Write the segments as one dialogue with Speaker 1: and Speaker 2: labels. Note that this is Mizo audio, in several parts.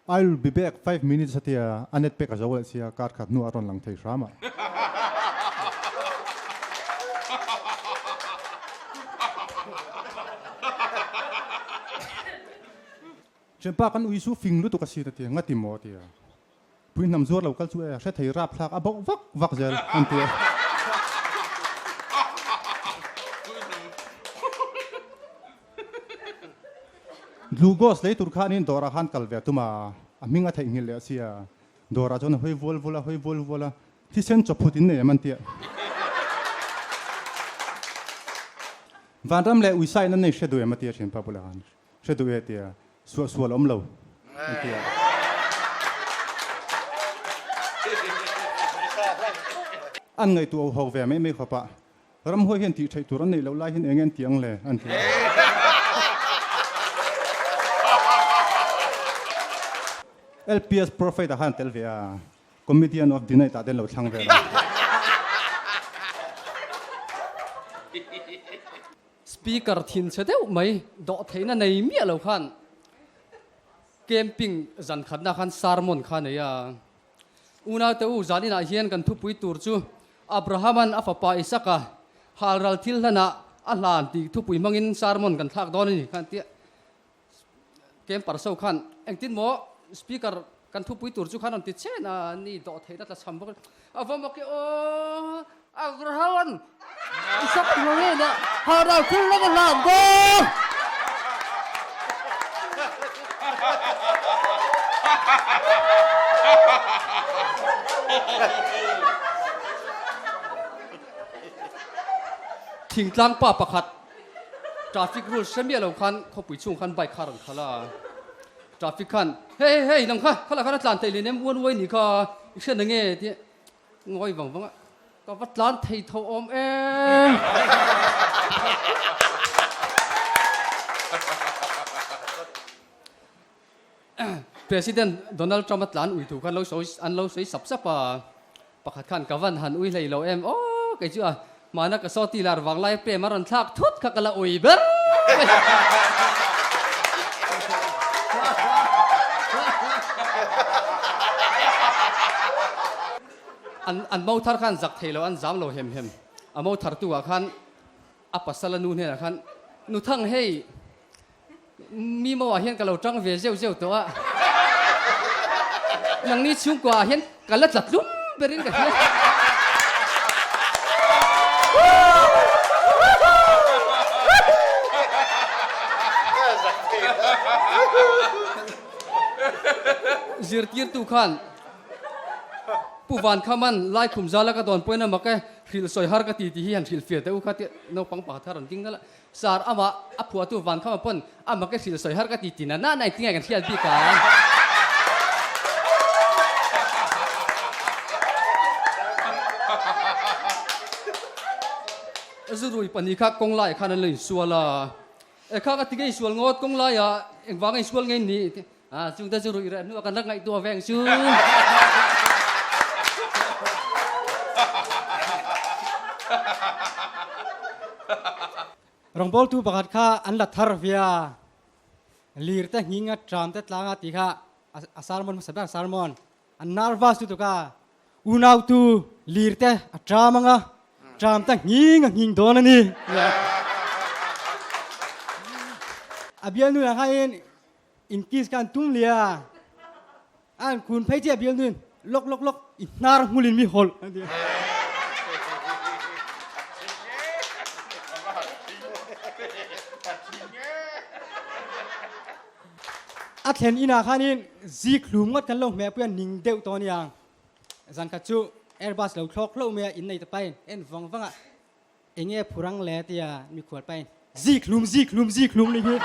Speaker 1: I'll be back 5 minutes a tia, a net pek a zo leh sia, kar khat hnuah a rawn lang thei hram a. Thianpa kan ui chu fing lutuk a si ta tia, ngati maw a tia. Pui hnam zuar lo kal chu e, hre thei rap thlak a bauh vak vak zel an ti a. Glucose lei tur khanin dawrah khan kal ve a tum a, a hming a theihnghilh leh a sia. Dawrah chuan a hawi vual vual a, hawi vual vual a, thisen chawphut in nei em an ti a. Vanram leh uisa in an nei hre duh em a ti a thianpa bulah khan. Hre duh e tia suah sual awm lo an ti a. An ngaihtuah ho ve mai mai khawp a, ramhuai hian tih theih tur an neih loh lai hian eng nge an ti ang le an ti a. LPS Prophet ah khan an tel ve a, Comedian of the night ah te an lo thlang vel a.
Speaker 2: Speaker thin chhe deuh mai dawh theihna nei miah lo khan camping zan khatna khan sermon kha nei a. Unaute u, zaninah hian kan thupui tur chu Abrahaman a fapa Isaka halral thil hlanah a hlan tih thupui hmangin sermon kan thlak dawn a ni khan tia camper so khan engtin maw speaker kan thupui tur chu khan rawn ti chen a, ni dawh theihna tla cham bawk a, a va mak e aw Abrahaman Isak hnawhena hahdam thil lam a hlan dawn. Thingtlang pa pakhat Traffic rules hre miah lo khan khawpui chhung khan bike kha a rawn khalh a, traffic khan hei hei nang kha khalah khan a tlan theih leh nem uan uai ni kha i hriat na nge tih ngawi vang vang a ka va tlan thei tho awm e. President Donald Trump a tlan ui thu khan lo sawi an lo sawi sap sap a, pakhat khan ka van han ui hlei lo em aw kei chu a hmana ka saw ti lar vang lai prem a rawn thlak thut kha ka la ui ber mai. An an mo thar khan zak thei lo an zam lo hem hem a mo thar tu ah khan a pasal a nu hnenah khan Nuthang hei Mi mo ah hian ka lo tang ve zeuh zeuh tawh a, nangni chhungkua ah hian ka la tla tlum berin ka hria. Zirtirtu khan Pu Vankhaman Laikhum zala ka dawn pawhin a mak e, hrilh sawi har ka ti tih hi han hrilh fiah teh u kha tia naupang pakhat kha rawn ding nalh a. Sir, amah a phuahtu van khama pawn amah ka hrilh sawi har ka ti ti na na na engtin nge kan hriat bik a? Zurui pahnih kha kawng laiah khan an lo insual a, E kha ka ti nge insual ngawt kawng laiah engvanga insual nge ni? A chungte chu ruih reh hnuah kan rak ngaihtuah veng chu.
Speaker 3: Rawngbawltu pakhat kha an la thar via lir te nghing a tram te tlang a ti kha a sermon hmasa ber sermon an nervous lutuk a unau tu lir te a tram anga tram te nghing a nghing dawn a ni a bialnu ah khan In kiss kan tum lia. An kun phei che bial nun lok lok lok i hnar hmulin mi hol an ti. A thlen ina khanin zik hlum ngat kan lo hme puia ning deuh to niang. Zan khat chu Airbus lo thlawk hlo mea in nei ta pain en vang vanga Enge phurang le tia mikhual pain zik hlum zik hlum zik hlum ni hi.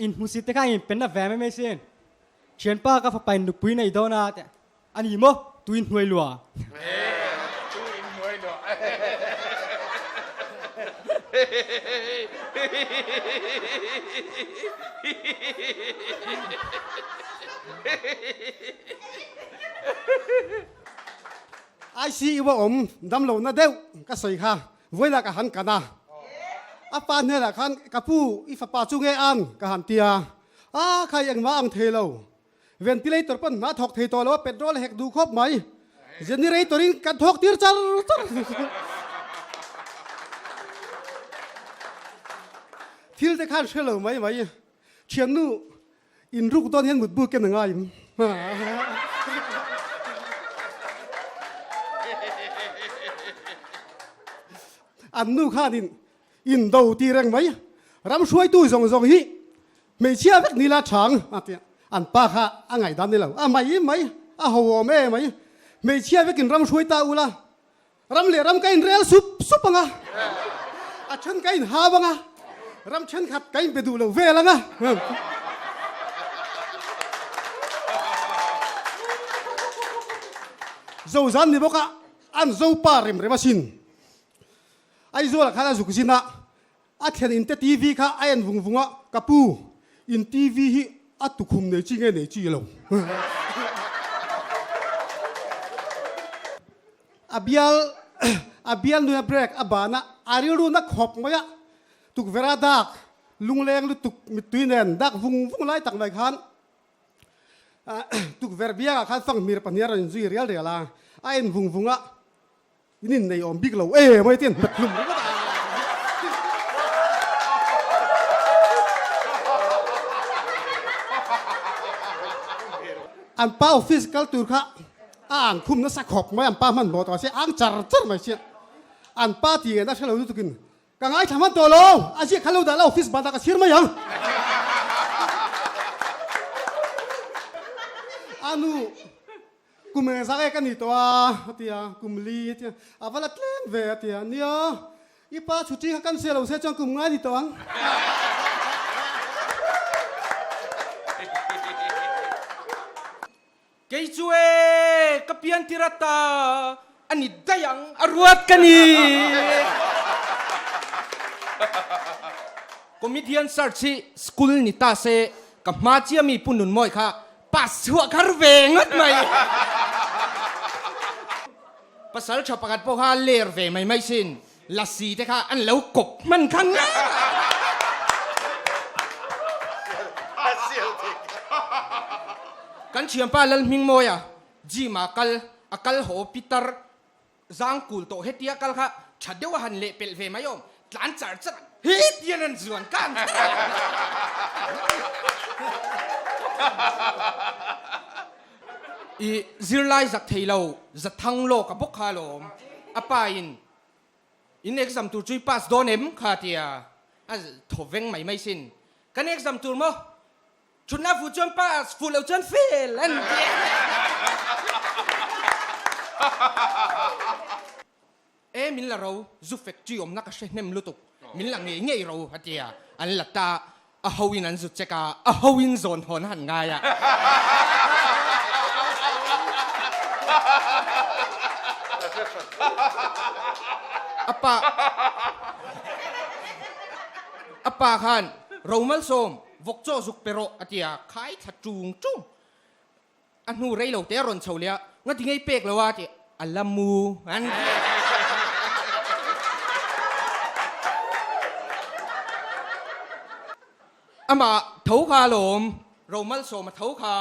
Speaker 3: In hmusit te kha in pen na ve mai mai sin. Thianpa ka fapa in nupui nei dawn a te ani maw tuin hnuai lua.
Speaker 4: Tuin hnuai lua.
Speaker 5: ICU a awm damlo na deuh ka sawi kha vawilah ka han kan a.
Speaker 1: A pa hnenah khan, Ka pu, i fapa chu nge ang? ka han ti a. A, khai engmah ang thei lo. Ventilator pawn hna thawk thei tawh lo a, petrol hek duh khawp mai. Generator in kan thawk tir char char. Thil te khan hre lo mai mai. Thiannu in ruk dawn hian mutbu ken a ngai im. An nu khanin in do ti reng mai. Ram hruaitu zawng zawng hi hmeichhia vek ni la chang a tia. An pa kha a ngaihdan ni lo. A mai mai, a ho awm e mai. Hmeichhia vekin ram hruai ta ula, Ram leh ram ka inrel sup sup ang a, a then ka inhau ang a, ram thenkhat ka inpe duh lo vel ang a. Zozan ni bawk a, an Zopa rem rem asin. Aizawlah khan a zuk zin a, a thlen in te TV kha a en vung vung a, ka pu, in TV hi a tukhum nei chi nge nei chi lo. A bial a bial nuna break a ban a, a rilru na khawp mai a, tukverh a dak lungleng lutuk mittui nen dak vung vung lai tak mai khan tukverh biangah khan fanghmir pahnih a rawn inzui rial rial a, a en vung vung a, in innei awm bik lo em mai tiin hmet hlum ringawt a. An pa office kal tur kha A ang khum nasa khawp mai, an pa hmanhmawh tawh a sia, ang char char mai sia. An pa ti ngen a hre lo lutukin, Ka ngaithla hman tawh lo, a ziak kha lo dah la office banah ka chhir mai ang. A nu, Kum engzah nge ka ni tawh a? a ti a, Kum li a ti a, A va la tlem ve a ti a, Nia, i pa chhuṭi kha kan sia lo se chuan kum ngai ni tawh ang.
Speaker 5: Kei chu e, ka pian tir ata a ni daih ang, a ruat ka ni. Comedian search hi school ni ta se ka hma chia mi Pu Nunmawi kha pass chhuah kar ve ngawt mai. Pasal tha pakhat pawh kha ler ve mai mai sin, lasi te kha an lo kawp hman kha ngei. Kan thianpa Lalhmingmawia gym ah kal a kal haw pitar zangkul tawh hetia kal kha tha deuh a han leh pelh ve mai awm tlan char char a hetian an zuan kang kher a. I zirlai zak thei lo zathang lawk a bawk kha alawm a pa in In exam tur chu i pass dawn em? Kha tia a thaw veng mai mai sin. Kan exam tur maw? Thutna fuh chuan pass, fuh loh chuan fail an ti a. E min la ro, zu factory awmna ka hre hnem lutuk, min la ngei ngei ro a tia. An la ta, a ho in an zu check a, a ho in zawn hawn a han ngai a. A pa a pa khan Romalsawm vawk chaw zuk pe rawh a ti a, khai thla tung tung. A hnu rei lo te a rawn chho leh a, Ngati ngei pek lo a tih a la mu an ti. Amah tho kha alawm, Romalsawma tho kha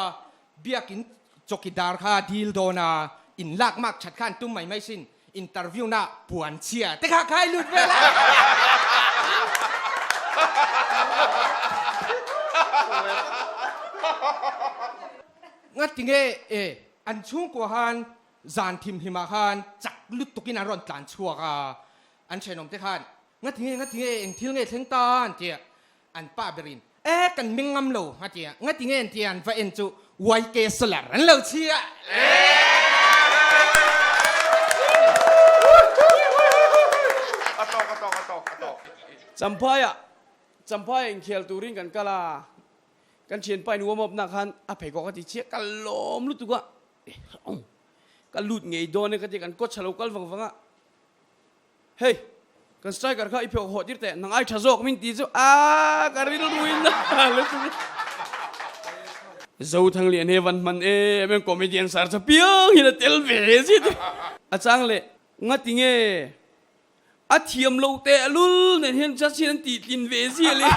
Speaker 5: biakin chawkidar kha dil dawn a, in lak mak that khan tum mai mai sin, interview na puan chhia te kha khai lut vel a. Ngati nge e an chhungkua khan zan thimhlimah khan chak lutuk in an rawn tlan chhuak a, an thenawm te khan ngati nge ngati nge eng thil nge thleng ta an ti a, an pa berin e kan meng ngam lo a ti a, ngati nge an ti a an va en chu YK Solar an lo chhi a.
Speaker 4: A tawk a tawk a tawk a tawk.
Speaker 6: Champhaiah Champhaiah inkhel turin kan kal a, kan thianpa in warm up na khan a pheikhawk a ti chhiah ka lawm lutuk a, ka lut ngei dawn e ka ti a, kan coach a lo kal vang vang a, Hei, kan striker kha i pheuh hawh tir teh, nang ai tha zawk min ti chu aaa ka rilruin a lutuk. Zothanglian he van hman em em comedian sar cha piang hian a tel ve zit. A chang leh ngati nge? A thiam lo teh lul nen hian judge hian an tih tlin ve zial i.